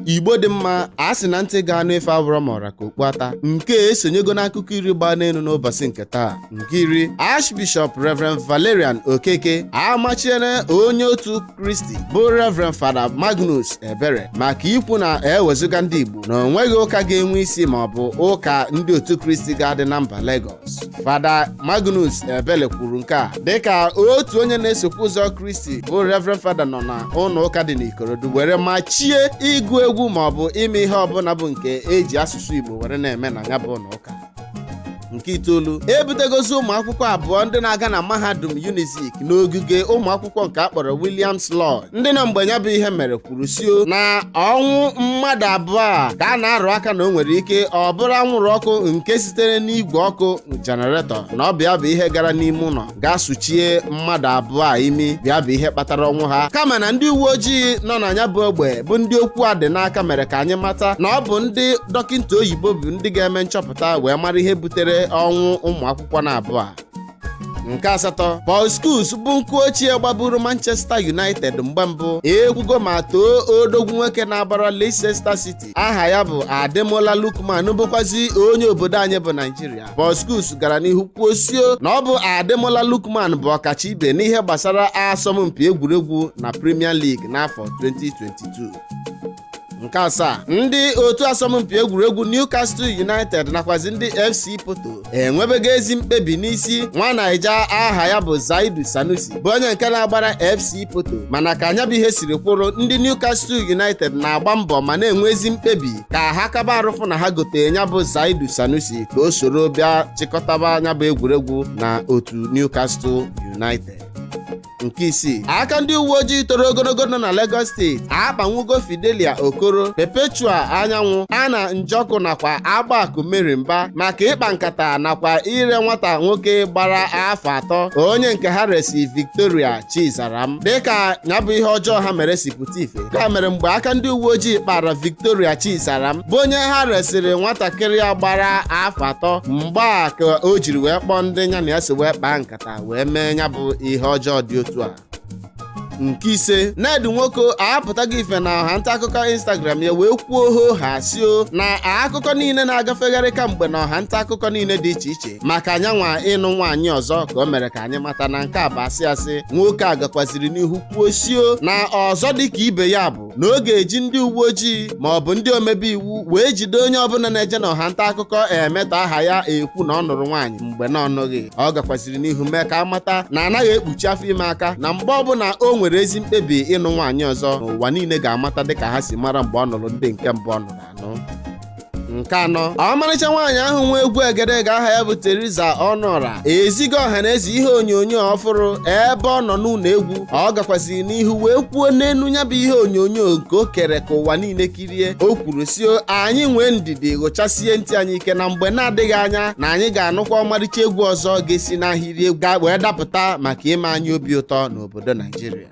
Igbo dị mma. A sị na ntị ga-anụ ife abụrọ ma ọra ka okpu ata. Nke a esonyego n'akụkọ 10 gbaa n'elu n'ụbọchị nke taa. Nke 10, Archbishop Reverend Valerian Okeke amachiela onye otu Kristi bụ Reverend Fada Magnus Ebere maka ikwu na ewezụga ndị Igbo na o nweghị ụka ga-enwe isi ma ọ bụ ụka ndị otu Kristi ga-adị na mba Lagos. Fada Magnus Ebele kwuru nke a dịka otu onye na-esokwa ụzọ Kristi bụ Reverend Fada nọ na ụlọ ụka dị n'Ikorodu were machie ịgụ egwu ma ọ bụ ime ihe ọbụla bụ nke eji asụsụ Igbo were na-eme na ya bụ ụlọ ụka. Nke 9, ebutegozi ụmụ akwụkwọ abụọ ndị na-aga na mahadum Unizik n'ogige ụmụ akwụkwọ nke a kpọrọ Williams Lodge. Ndị nọ mgbe ya bụ ihe mere kwuru sio na ọnwụ mmadụ abụọ a ka a na-arụ aka na o nwere ike ọ bụrụ anwụrụ ọkụ nke sitere n'igwe ọkụ jenaretọ na ọ bịa bụ ihe gara n'ime ụlọ gaa sụchie mmadụ abụọ a imi bịa bụ ihe kpatara ọnwụ ha, kama na ndị uwe ojii nọ na ya bụ ogbe bụ ndị okwu a dị n'aka mere ka anyị mata na ọ bụ ndị dọkịta oyibo bụ ndị ga-eme nchọpụta wee mara ihe butere ọnwụ ụmụ akwụkwọ na abụọ a. Nke 8, Paul Scholes bụ nkụ ochie gbaburu Manchester United mgbe mbụ ekwugo ma too odogwu nwoke na-agbara Leicester City aha ya bụ Ademola Lookman, bụkwazi onye obodo anyị bụ Naijiria. Paul Scholes gara n'ihu kwuo sio na ọ bụ Ademola Lookman bụ ọkacha ibe n'ihe gbasara asọmpi egwuregwu na Premier League n'afọ 2022. Nke 7, ndị otu asọmpi egwuregwu Newcastle United nakwazi ndị FC Porto enwebego ezi mkpebi n'isi nwa Naija aha ya bụ Zaidu Sanusi, bụ onye nke na-agbara FC Porto. Mana ka anya bụ ihe siri kwụrụ, ndị Newcastle United na-agba mbọ ma na-enwe ezi mkpebi ka ha kaba arụfụ na ha gote ya bụ Zaidu Sanusi ka o soro bịa chịkọtaba anya bụ egwuregwu na otu Newcastle United. Nke 6, aka ndị uwe ojii toro ogologo nọ na Lagos Steeti akpanwugo Fidelia Okoro, Perpetua Anyanwụ, Ana Njọkụ nakwa Agbakụ Mary Mba maka ịkpa nkata nakwa ire nwata nwoke gbara afọ 3 onye nke ha resi Victoria Chizaram. Dịka ya bụ ihe ọjọọ ha mere si pụta ife ka mere mgbe aka ndị uwe ojii kpara Victoria Chizaram, bụ onye ha resịrị nwatakịrị ya gbara afọ 3, mgbe a ka o jiri wee kpọọ ndị ya na ya si wee kpaa nkata wee mee ya bụ ihe ọjọọ dị otu a. Nke 5, Ned Nwoko apụtago ife na ọha nta akụkọ Instagram ya wee kwuo ho ha sio na akụkọ niile na-agafegharị kamgbe na ọha nta akụkọ niile dị iche iche maka anyanwa ịnụ nwaanyị ọzọ ka o mere ka anyị mata na nke a bụ asị asị. Nwoke a gakwaziri n'ihu kwuo sio na ọzọ dị ka ibe ya bụ na ọ ga-eji ndị uwe ojii ma ọ bụ ndị omebe iwu wee jide onye ọbụla na-eje n'ọha nta akụkọ emetọ aha ya ekwu na ọ nụrụ nwaanyị mgbe na ọ nụghị. Ọ gakwaziri n'ihu mee ka amata na anaghị ekpuchi afọ ime aka, na mgbe ọbụla o nwere ezi mkpebi ịnụ nwaanyị ọzọ, n'ụwa niile ga-amata dịka ha si mara mgbe ọ nụrụ ndị nke mbụ ọ nụrụ anụ. Nke 4, ọmarịcha nwaanyị ahụ nwe egwu egedege aha ya bụ Teresa Ọnụọra ezigo ọha na eze ihe onyonyo ọfụrụ ebe ọ nọ n'ụlọ egwu. Ọ gakwaziri n'ihu wee kwuo n'enu ya bụ ihe onyonyo nke o kere ka ụwa niile kirie. O kwuru sio anyị nwee ndidi, ghụchasie ntị anyị ike, na mgbe na-adịghị anya na anyị ga-anụkwa ọmarịcha egwu ọzọ ga-esi n'ahịrị egwu wee dapụta maka ime anyị obi ụtọ n'obodo Naijiria.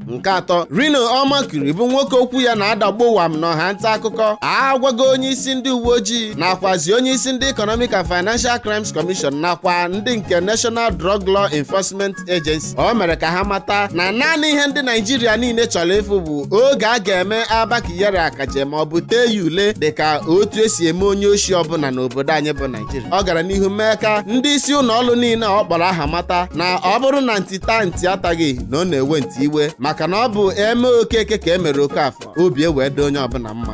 Nke 3, Reno Omokri bụ nwoke okwu ya na-adagbo wam n'ọha nta akụkọ agwago onye isi ndị uwe ojii nakwazi onye isi ndị Economic and Financial Crimes Commission nakwa ndị nke National Drug Law Enforcement Agency. O mere ka ha mata na naanị ihe ndị Naijiria niile chọrọ ịfụ bụ oge a ga-eme Abba Kyari akaje ma ọ bụ tee ya ule dịka otu esi eme onye oshi ọbụla n'obodo anyị bụ Naijiria. Ọ gara n'ihu mee ka ndị isi ụlọ ọrụ niile ọ kpọrọ aha mata na ọ bụrụ na ntị taa ntị ataghị na ọ na-ewe ntị iwe, maka na ọ bụ eme Okeke ka e mere Okafọ, obi ewee dị onye ọbụla mma.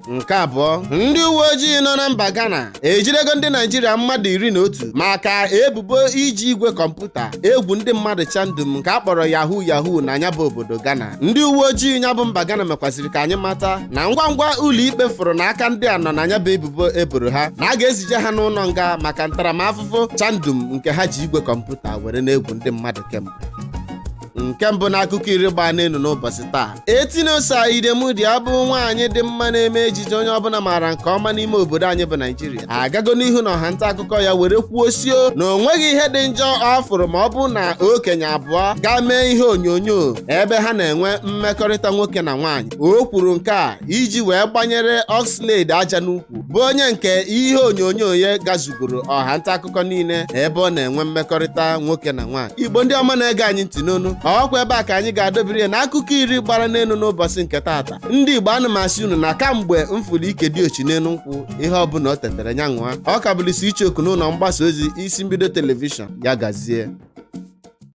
Nke 2, ndị uwe ojii nọ na mba Ghana ejidego ndị Naijiria mmadụ 11 maka ebubo iji igwe kọmputa egwu ndị mmadụ chandum nke a kpọrọ yahoo yahoo na ya bụ obodo Ghana. Ndị uwe ojii ya bụ mba Ghana mekwaziri ka anyị mata na ngwa ngwa ụlọikpe fụrụ na aka ndị a nọ na ya bụ ebubo eboro ha, na a ga-ezije ha n'ụlọ nga maka ntaramahụhụ chandum nke ha ji igwe kọmputa were na-egwu ndị mmadụ kemgbe. Nke 1 n'akụkọ 10 gbaa n'elu n'ụbọchị taa, Etinosa Idemudi abụ nwaanyị dị mma na-eme ejije onye ọbụla maara nke ọma n'ime obodo anyị bụ Naijiria agago n'ihu na ọha nta akụkọ ya were kwuo sio na o nweghị ihe dị njọ ọ fụrụ ma ọ bụ na okenye abụọ gaa mee ihe onyonyo ebe ha na-enwe mmekọrịta nwoke na nwaanyị. O kwuru nke a iji wee gbanyere Oxlade aja n'ukwu, bụ onye nke ihe onyonyo ya gazugoro ọha nta akụkọ niile ebe ọ na-enwe mmekọrịta nwoke na nwaanyị. Igbo ndị ọma na-ege anyị ntị n'onu, Ọkwa ebe a ka anyị ga-adobere ya na akụkọ 10 gbara n'elu n'ụbọchị nke taata. Ndị Igbo, ana m asị unu na kamgbe m fụrụ ike dị ochi n'elu nkwụ, ihe ọbụla o tetere ya ṅụa. Ọ ka bụlisi icheoku n'ụlọ mgbasa ozi Isi Mbido Television. Ya gazie.